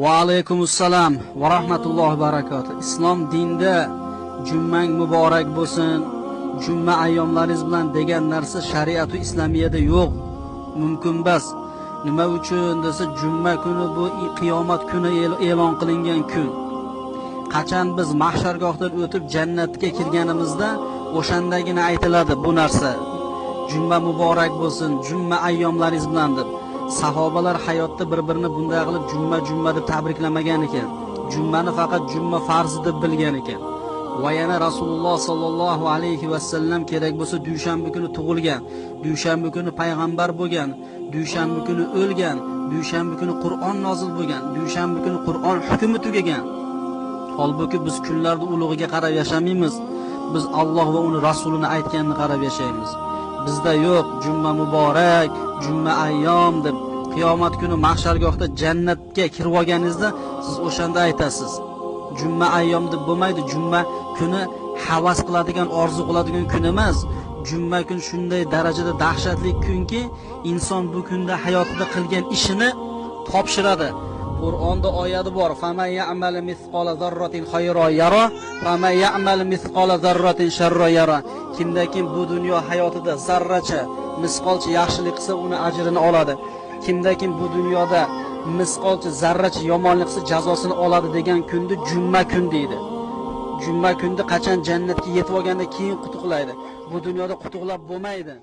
Va alaykumussalom va rahmatullohi va barakatuh. Islom dinda jummang muborak bo'lsin, jumma ayyomlaringiz bilan degan narsa shariatu islomiyada yo'q. Mumkin emas. Nima uchun desa, jumma kuni bu qiyomat kuni e'lon qilingan kun. Qachon biz mahshargohdan o'tib jannatga kirganimizda o'shandagina aytiladi bu narsa. Jumma muborak bo'lsin, jumma ayyomlaringiz bilan deb. Sahobalar hayotda bir-birini bunday qilib jumma jumma deb tabriklamagan ekan. Jummani faqat jumma farzi deb bilgan ekan. Va yana Rasululloh sallallohu alayhi va sallam kerak bo'lsa dushanba kuni tug'ilgan, dushanba kuni payg'ambar bo'lgan, dushanba kuni o'lgan, dushanba kuni Qur'on nozil bo'lgan, dushanba kuni Qur'on hukmi tugagan. Holbuki biz kunlarni ulug'iga qarab yashamaymiz. Biz Alloh va uni rasulini aytganini qarab yashaymiz. Bizda yo'q jumma muborak, jumma ayyom deb. Qiyomat kuni mahshargohda jannatga kirib olganingizda siz o'shanda aytasiz. Jumma ayyom deb bo'lmaydi. Jumma kuni havas qiladigan, orzu qiladigan kun emas. Jumma kun shunday darajada dahshatli kunki, inson bu kunda hayotida qilgan ishini topshiradi. Qur'onda oyati bor: "Faman ya'mal misqola zarratin khayran yara, faman ya'mal misqola zarratin sharran yara." Kimda kim bu dunyo hayotida zarracha, misqolcha yaxshilik qilsa, uni ajrini oladi. Kimda kim bu dunyoda misqolcha, zarracha yomonlik qilsa, jazosini oladi degan kunni jumma kun deydi. Jumma kunni qachon jannatga yetib olganda keyin qutuqlaydi. Bu dunyoda qutuqlab bo'lmaydi.